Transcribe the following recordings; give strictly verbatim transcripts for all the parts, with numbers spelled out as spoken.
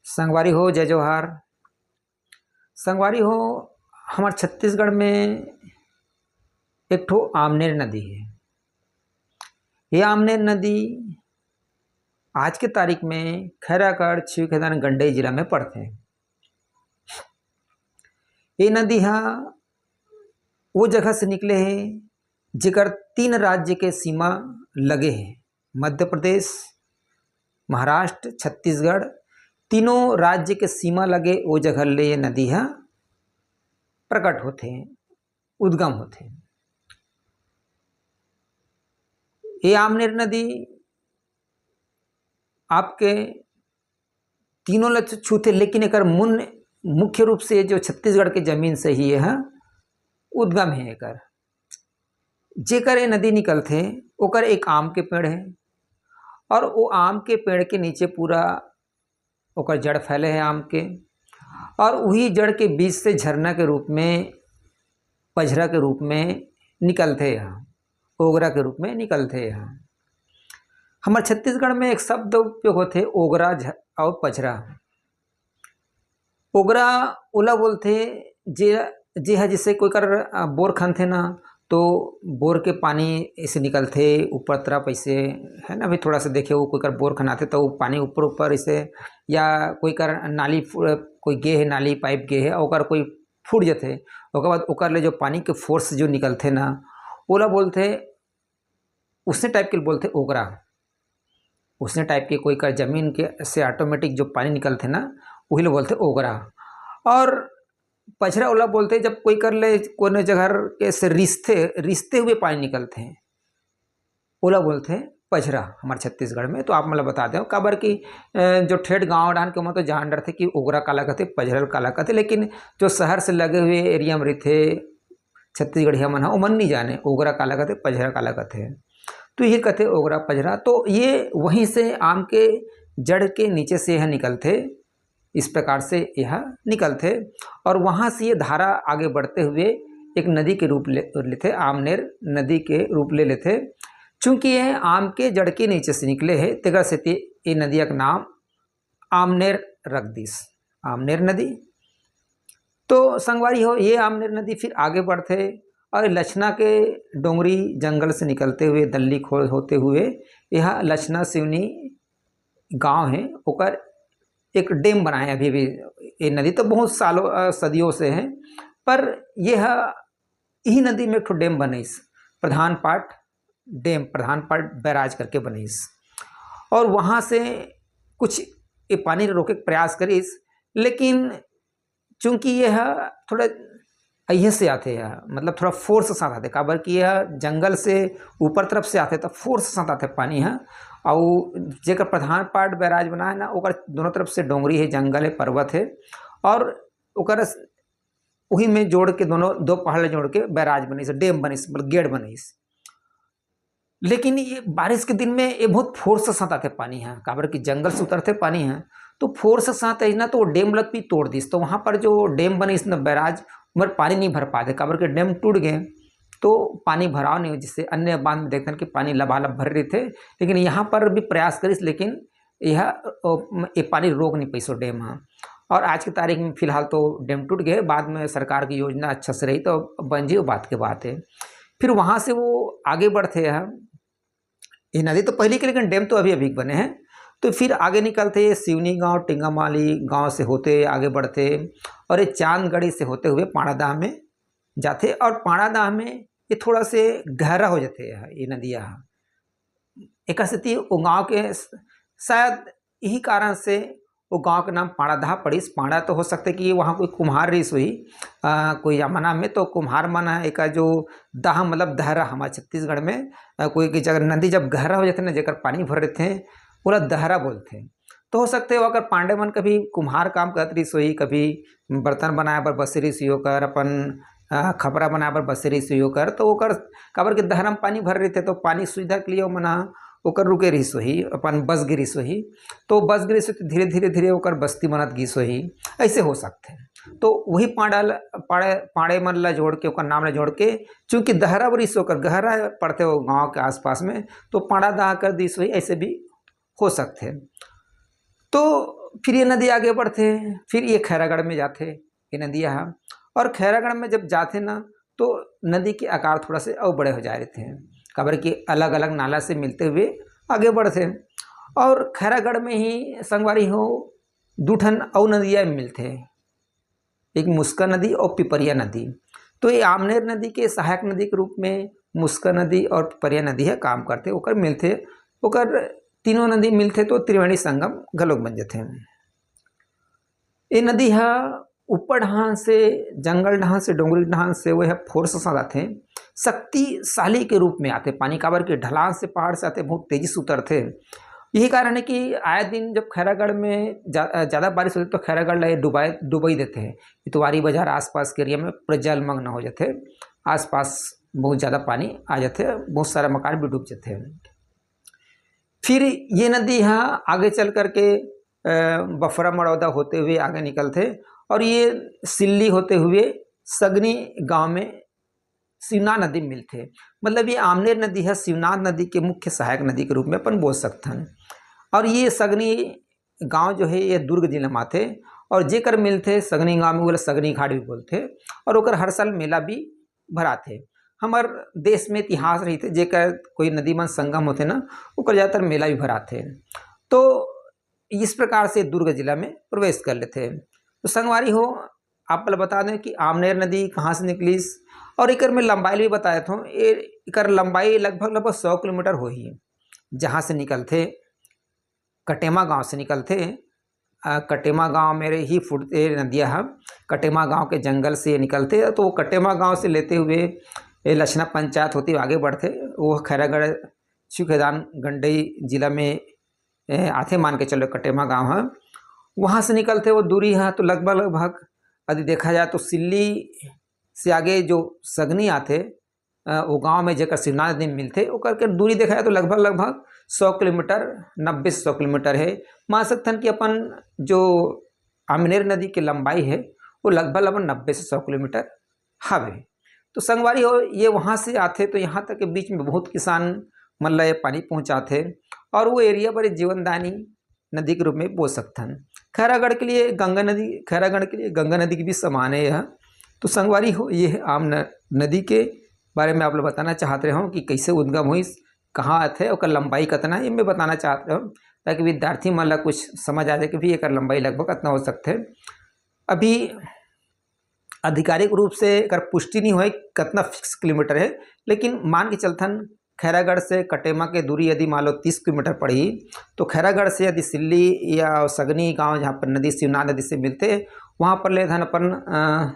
संगवारी हो, जय जोहार। संगवारी हो, हमर छत्तीसगढ़ में एक ठो आमनेर नदी है। ये आमनेर नदी आज के तारीख में खैरागढ़, छेव खैदान, गंडई जिला में पड़थे। ये नदी हा वो जगह से निकले हे, जेकर तीन राज्य के सीमा लगे हे, मध्य प्रदेश, महाराष्ट्र, छत्तीसगढ़, तीनों राज्य के सीमा लगे वो जगह ले ये नदी हा प्रकट होथे, उद्गम होथे। ये आमनेर नदी आपके तीनों ल छूथे, लेकिन एकर मुन-, मुख्य रूप से जो छत्तीसगढ़ के जमीन से ही यह उद्गम है एकर। जेकर ये नदी निकलथे, ओकर एक आम के पेड़ है और वो आम के पेड़ के नीचे पूरा ओकर जड़ फैले है आम के, और वही जड़ के बीच से झरना के रूप में, पझरा के रूप में निकलथे यहाँ, ओगरा के रूप में निकलथे यहाँ। हमर छत्तीसगढ़ में एक शब्द उपयोग होथे, ओगरा झ-, और पझरा। ओगरा ओला बोलथे जे, जे ह जैसे कोई कर, अ, बोर खनथे ना, तो बोर के पानी ऐसे निकलथे ऊपर तरफ ऐसे, है ना, अभी थोड़ा सा देखे वो कोई कर बोर खनाथे तो वो पानी ऊपर ऊपर ऐसे, या कोई कर नाली फु-, कोई गे है, नाली पाइप गे है, ओकर कोई फूट जथे, ओकर बाद ओकर ले जो पानी के फोर्स जो निकलथे ना, ओला बोलथे, उसने टाइप के बोलथे ओगरा। उसने टाइप के कोई कर जमीन के से ऑटोमेटिक जो पानी निकलथे ना, वही ला बोलथे ओगरा। और पझरा ओला बोलथे जब कोई कर ले कोनो जगह के से रिसथे, रिसते हुए पानी निकलथे, ओला बोलथे पझरा हमर छत्तीसगढ़ में। तो आप मन ला बता देव, काबर कि, अ, जो ठेठ गाँव डाहन के मन तो जान डरथे कि ओगरा काला कथे, पझरा काला कथे, लेकिन जो शहर से लगे हुए एरिया में रहिथे छत्तीसगढ़िया मन ह, ओमन नहीं जाने ओगरा काला कथे, पझरा काला कथे। तो ये कथे ओगरा पझरा। तो ये वहीं से आम के जड़ के नीचे से यह निकलथे, इस प्रकार से यह निकलथे और वहाँ से ये धारा आगे बढ़ते हुए एक नदी के रूप ले लेथे, आमनेर नदी के रूप ले लेथे। चूँकि ये आम के जड़ के नीचे से निकले हे, तेकर सेती ये नदिया के नाम आमनेर रख दिस, आमनेर नदी। तो संगवारी हो, ये आमनेर नदी फिर आगे बढ़थे और लछना के डोंगरी जंगल से निकलते हुए, दल्ली खोल होते हुए यहाँ लछना सिवनी गांव है, ओकर एक डैम बनाए अभी भी। ये नदी तो बहुत सालों, अ, सदियों से है, पर यह, यही नदी में एक ठो डैम बनिस, प्रधान पाट डैम, प्रधान पाट बैराज करके बनिस, और वहाँ से कुछ ये पानी रोके के प्रयास करिस, लेकिन चूँकि ये ह थोड़ा अइहे से आथे, यह मतलब थोड़ा फोर्स साथ आथे, काबर कि यह जंगल से ऊपर तरफ से आथे, तो फोर्स साथ आथे पानी ह। अउ जेकर प्रधान पाट बैराज बना है ना, ओकर दोनों तरफ से डोंगरी है, जंगल है, पर्वत है, और ओकर स-, वही में जोड़ के दोनों, दो पहाड़ ले जोड़ के बैराज बनिस, डैम बनिस, मतलब गेट बनिस। लेकिन ये बारिश के दिन में ये बहुत फोर्स के साथ आथे पानी ह, काबर कि जंगल से उतरथे पानी ह, तो फोर्स के साथ है ना, तो वो डैम लग भी तोड़ दिस। तो वहाँ पर जो डैम बनिस ना, बैराज, उमर पानी नहीं भर पाते, काबर कि डैम टूट गए, तो पानी भराव नहीं हो, जिससे अन्य बांध में देखते हैं कि पानी लबालब भर रहे थे, लेकिन यहाँ पर भी प्रयास करिस, लेकिन यह, अ, ये पानी रोक नहीं पैसो डैम ह। और आज की तारीख में फिलहाल तो डैम टूट गए, बाद में सरकार की योजना अच्छा से रही तो बन जी, वो बात के बात है। फिर वहाँ से वो आगे बढ़ते हैं, ये नदी तो पहले के, लेकिन डैम तो अभी अभी बने हैं। तो फिर आगे निकलते हैं सिवनी गांव, टिंगामाली गांव से होते आगे बढ़ते और ये चांदगढ़ी से होते हुए पाड़ादाह में जाते, और पाड़ादाह में ये थोड़ा से गहरा हो जाते हैं ये नदिया। एक स्थिति वो गांव के स-, शायद यही कारण से वो गांव के नाम पाड़ादाह पड़िस। पाड़ा तो हो सकते कि वहाँ कोई कुम्हार रहिस होही, आ, कोई जमाना में तो कुम्हार मन ह एका जो दाह मतलब दहरा हमारे छत्तीसगढ़ में, आ, कोई की जगह नदी जब गहरा हो जाते ना, जेकर पानी भर रहते हैं, ओला दहरा बोलते हैं। तो हो सकते हो अगर पांडे मन कभी कुम्हार काम करत रहिस होही, कभी बर्तन बनाए बर बसे रहिस होही ओकर, अपन, आ, खपरा बनाए बर बसे रहिस होही ओकर, तो ओकर काबर के दहरा म पानी भर रहिथे, तो पानी सुविधा के लिए ओमन ह ओकर रुके रहिस होही, अपन बस गे रहिस होही। तो बस गे रहिस होही, तो धीरे, धीरे, धीरे ओकर बस्ती बनत गिस होही, ऐसे हो सकथे। तो वही पाड़ा ल-, पाड़े, पाड़े मन ला जोड़ के, ओकर नाम ला जोड़ के, चूंकि दहरा बरिस ओकर गहरा पड़थे वो गांव के आसपास में, तो पाड़ादाह कर दिस होही, ऐसे भी हो सकथे। तो फिर ये नदी आगे बढ़थे, फिर ये खैरागढ़ में जाथे ये नदिया ह। और खैरागढ़ में जब जाथे ना, तो नदी के आकार थोड़ा से अउ बड़े हो जाए रहिथे, काबर कि अलग-अलग नाला से मिलते हुए आगे बढ़थे। और खैरागढ़ में ही संगवारी हो, दू ठन अउ नदिया मिलथे, एक मुस्का नदी और पिपरिया नदी। तो ये आमनेर नदी के सहायक नदी के रूप में मुस्का नदी और पिपरिया नदी ह काम करथे, ओकर मिलथे, ओकर तीनों नदी मिलथे तो त्रिवेणी संगम घलोक बन जाथे। ये नदी ह ऊपर डहान से, जंगल डहान से, डोंगरी डहान से, वो ह फोर्स साथ आथे, शक्तिशाली के रूप में आथे पानी, काबर के ढलान से, पहाड़ से आथे, बहुत तेजी से उतरथे। यही कारण है कि आए दिन जब खैरागढ़ में जा-, ज़्यादा बारिश होथे तो खैरागढ़ ला ये डुबाए, डुबई देथे। इतवारी बाजार आसपास के एरिया में पूरा जलमग्न हो जाथे, आसपास बहुत ज़्यादा पानी आ जाथे, बहुत सारा मकान भी डूब जाथे। फिर ये नदी ह आगे चल करके, अ, बफरा मड़ौदा होते हुए आगे निकलथे और ये सिल्ली होते हुए सगनी गांव में शिवनाथ नदी मिलथे। मतलब ये आमनेर नदी ह शिवनाथ नदी के मुख्य सहायक नदी के रूप में अपन बोल सकथन। और ये सगनी गांव जो है ये दुर्ग जिला में आथे और जेकर मिलथे सगनी गांव में, ओला सगनी घाट भी बोलथे और ओकर हर साल मेला भी भराथे। हमर देश में इतिहास रहिथे, जेकर कोई नदी मन संगम होथे ना, ओकर ज़्यादातर मेला भी भराथे। तो इस प्रकार से दुर्ग जिला में प्रवेश कर लेथे। तो संगवारी हो, आप ला बता दें कि आमनेर नदी कहाँ से निकलिस और एकर में लंबाई भी बता देत हूँ। ए-, एकर लंबाई लगभग, लगभग सौ किलोमीटर होही, जहाँ से निकलथे, कटेमा गांव से निकलथे। अ, कटेमा गांव में ही फुटथे नदिया ह, कटेमा गांव के जंगल से निकलथे। तो वो कटेमा गांव से लेते हुए ये लछना पंचायत होती हुई आगे बढ़थे, वो खैरागढ़, छुखेदान, गंडई जिला में, ए, आथे, मान के चलो कटेमा गांव ह। वहाँ से निकलथे वो दूरी ह तो लगभग, लगभग यदि देखा जाए तो सिल्ली से आगे जो सगनी आथे, अ, वो गांव में जेकर शिवनाथ नदी मिलथे, ओकर के दूरी देखा जाए तो लगभग, लगभग सौ किलोमीटर, नब्बे से सौ किलोमीटर है। मान सकथन कि अपन जो आमनेर नदी के लंबाई है, वो लगभग, लगभग नब्बे से सौ किलोमीटर हवे। तो संगवारी हो, ये वहाँ से आथे तो यहाँ तक के बीच में बहुत किसान मन ला ये पानी पहुँचाथे और वो एरिया बड़े जीवनदायनी नदी के रूप में बोल सकथन। खैरागढ़ के लिए गंगा नदी, खैरागढ़ के लिए गंगा नदी के भी समान है यह। तो संगवारी हो, ये है आम न-, नदी के बारे में आप लोग बताना चाहत रहे हो कि कैसे उद्गम हुई, कहाँ आथे, ओकर लंबाई कितना है, ये मैं बताना चाहत रहे हो, ताकि विद्यार्थी मन ला कुछ समझ आ जाए कि भी एकर लंबाई लगभग कितना हो सकथे। अभी आधिकारिक रूप से एकर पुष्टि नहीं होए कितना फिक्स किलोमीटर है, लेकिन मान के चलथन खैरागढ़ से कटेमा के दूरी यदि मान लो तीस किलोमीटर पड़ही, तो खैरागढ़ से यदि सिल्ली या सगनी गांव, जहाँ पर नदी शिवनाथ नदी से मिलथे, वहाँ पर लेथन अपन, अ,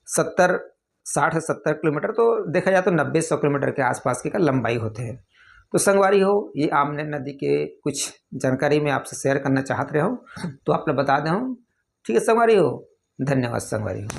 सत्तर, साठ से सत्तर किलोमीटर, तो देखा जाए तो नब्बे सौ किलोमीटर के आसपास के का लंबाई होथे। तो संगवारी हो, ये आमनेर नदी के कुछ जानकारी मैं आपसे शेयर करना चाहत रहे हो, तो आप ला बता दे हूँ। ठीक है संगवारी हो, धन्यवाद संगवारी हो।